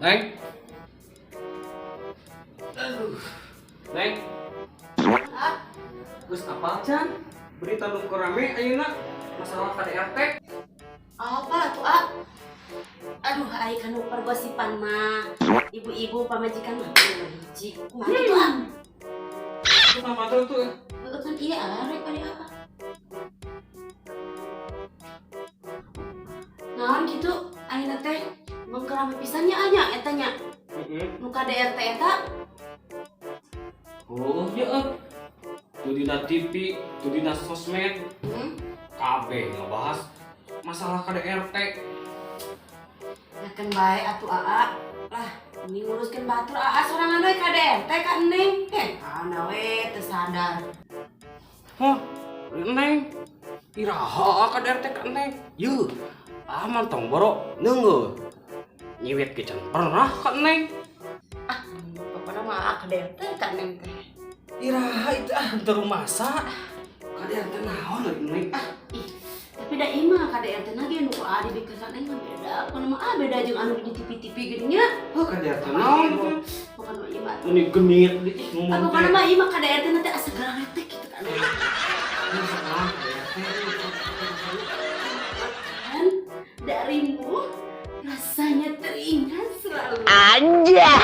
Neng. Aduh. Neng. Ah, Geus apal can? Berita nu keur rame ayeuna masalah KDRT. Apa tuh, ah? Aduh, ai kanu pergosipan mah. Ibu-ibu pamajikan mah nomor hiji. Kumaha kitu, ah? Kenapa tuh tuh? Heueuh kan ieu arek ari apa? Naon kitu ayeuna teh? Mung keur rame pisan nya anya eta nya. Heeh. Nu KDRT eta. Oh, ya eh. Tuh dina TV, tuh dina sosmed, kabeh ngebahas masalah KDRT. Ya kan bae atuh aa. Lah, ini nguruskeun batur aa sorangan we KDRT ka Neng. Eh, kana we teu sadar. Hah, Neng. Iraha KDRT ka Neng. Yeuh, ah mantong boro neungeul. Nyiwit ge can pernah ka Neng. Ah, pokoknya mah aa KDRT ka Neng teh. Iraha itu ah teu rumasa. KDRT naon euy Neng? Ah, Ih, tapi da ieu mah KDRT na ge nu ku aa dibikeun ka Neng mah beda. Pokona mah ah beda jeung anu di TV-TV geuning nya. Heuh KDRT naon itu? Pokona mah ieu mah. Ini genit ih ngomong Ah, teh. pokona mah ieu mah KDRT na teh asa gararetek kitu ka Neng. Ah, KDRT. Kan darimu rasanya teringat selalu. Anjay.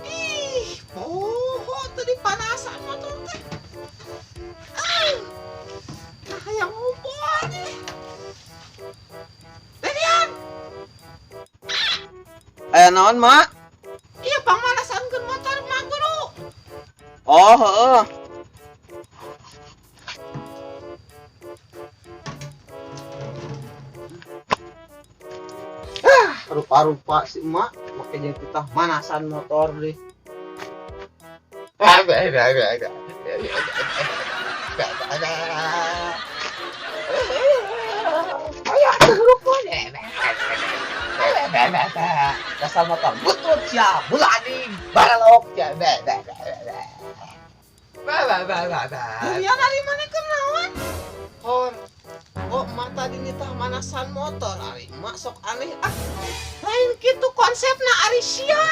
Ih, poho tadi panasan motor teh. Ah, hayang ngumpul nih. Denian, Aya naon, Mak? Iya pangmanasankeun motor mah guru. Oh, heeh. Ah, rupa-rupa si emak make jeung titah manasan motor deh. Dasar motor butut sia, bulaning, baralok sia. Denian ari maneh keur naon? Hor. Oh, emak tadi nitah manasan motor ari emak sok aneh ah. Lain kitu konsepna ari sia.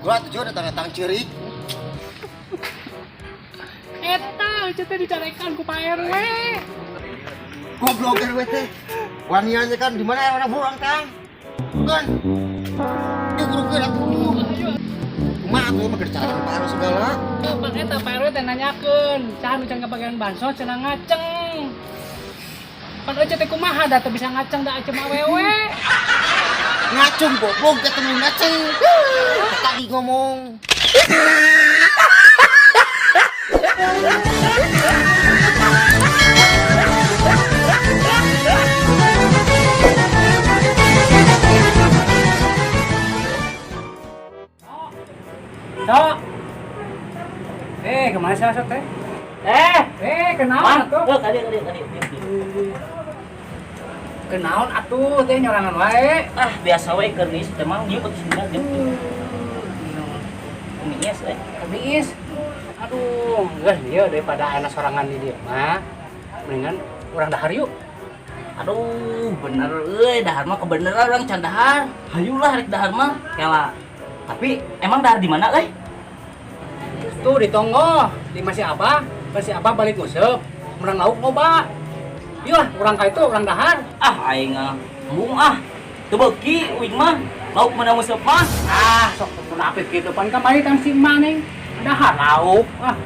Gua tujuh datang-datang cerik. Eta, itu teh dicarekan ku Pak RW. Goblok RW teh. Waniannya kan di mana orang burang tang. Bukan. Dia guru atuh. Kumaha atuh mah dicarekan Pak RW segala. Tuh, Pak eta Pak RW teh nanyakeun, saha nu can kabagian bansos cenah ngaceng. Pan eueuh teh kumaha da teu bisa ngaceng da acem awewe. Ngacung goblok ketemu ngaceng. Tadi ngomong. Cok. Kemana sih Asot teh? Kenaon atuh? Oh, kali kali kali. Kenaon atuh teh nyorangan wae. Ah, biasa we keur geus teh mang dieu atuh sebenarnya dieu. Kumiis we. Kumiis. Aduh, geus ieu daripada ayeuna sorangan di dieu mah. Mendingan urang dahar yuk. Aduh, bener euy, dahar mah kebeneran urang can dahar. Hayulah rek dahar mah. Kela. Tapi emang dahar di mana euy? Tuh di Tonggoh, di masih Abah, masih Abah balik nguseup, menang lauk loba. Yuk lah, urang ka itu urang dahar. Ah, aing ah, embung ah. Teu beuki uing mah, lauk menang nguseup mah. Ah, sok munafik gitu pan kamari kan si emak neng. Dahar lauk. Ah,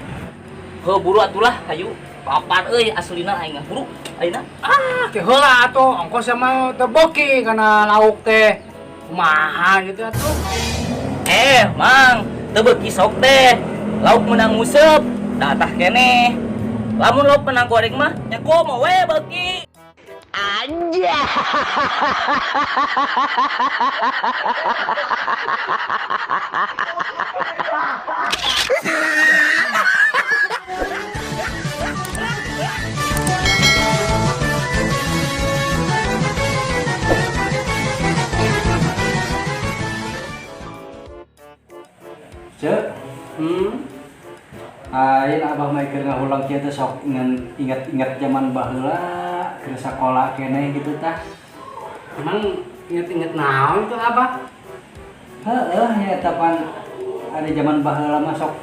Heuh, buru atulah, hayu. Lapar euy aslina aing mah. Buru ayeuna. Ah, ke heula atuh, ongkos sama teu beuki kana lauk teh. Kumaha gitu atuh. Mang, teu beuki sok teh. Lauk menang nguseup, datah keneh. Lamun lauk menang goreng mah nya komo we beuki. Anjay. Cek. Ayeuna abah mah keur ngahulang kieu teh sok inget-inget zaman baheula keur sakola keneh gitu tah. Emang inget-inget naon tuh abah? Heeh, nya eta pan ada zaman baheula mah sok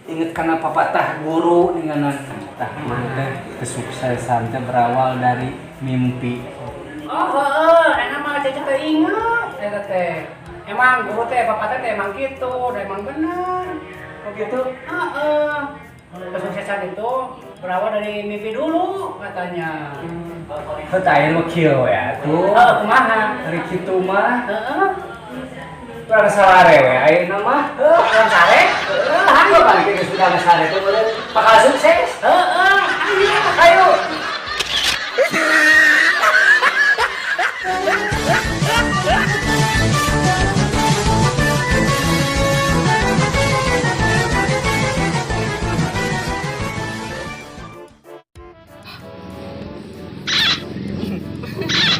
inget kana papatah guru ninganan tah mah teh kesuksesan teh berawal dari mimpi. Oh, heeh, enak mah Cece teh inget eta teh. Emang guru teh bapak teh emang gitu, udah emang bener. Oh gitu? Heeh. Kesuksesan itu berawal dari mimpi dulu katanya. Heuh, tah aya mah kieu we atuh. Heeh, kumaha? Ari kitu mah Heeh. urang sare we ayeuna mah. Heuh, urang sare? Heeh, hayo balik geus urang sare teh meureun bakal sukses. Heeh, ayo. Ayo.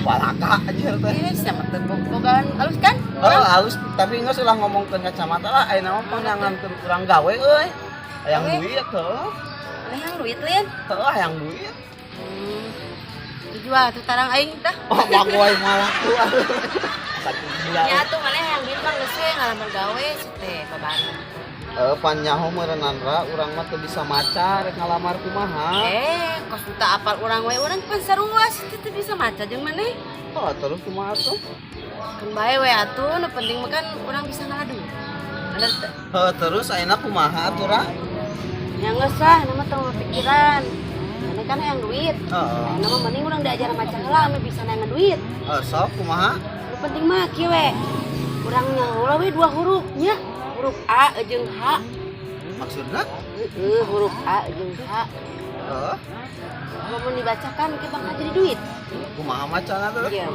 Walaka aja teh. Eh, sama teh bogaan halus kan? Oh, halus, tapi geus ulah ngomongkeun kacamata lah, ayeuna mah panangankeun urang gawe euy. Hayang duit heuh. Hayang duit lin. Heuh, hayang duit. Dijual tuh tarang aing tah. Oh, magoy malah tuh. Ya atuh maneh hayang duit mah geus we ngalamar gawe si teh babari. Pan nyaho meureunnan ra urang mah teu bisa maca rek ngalamar kumaha. Kos duta apal urang we urang pan sarua si teh teu bisa maca jeung maneh. Oh, terus kumaha tuh? Keun bae we atuh nu penting mah kan urang bisa ngalah duit. Bener teu? Heuh, terus ayeuna kumaha atuh ra? Ya geus lah, nama tong pikiran. Maneh kan hayang duit. Heeh. Ayeuna mah mending urang diajar maca heula ame bisa neangan duit. Heuh, sok kumaha? Nu penting mah kieu we. Urang nyaho we dua huruf nya. Huruf A jeung H. Maksudna? Heeh, huruf A jeung H. Heeh. Lamun dibacakan ke bakal jadi duit. Kumaha macana tuh? Iya.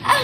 Ah.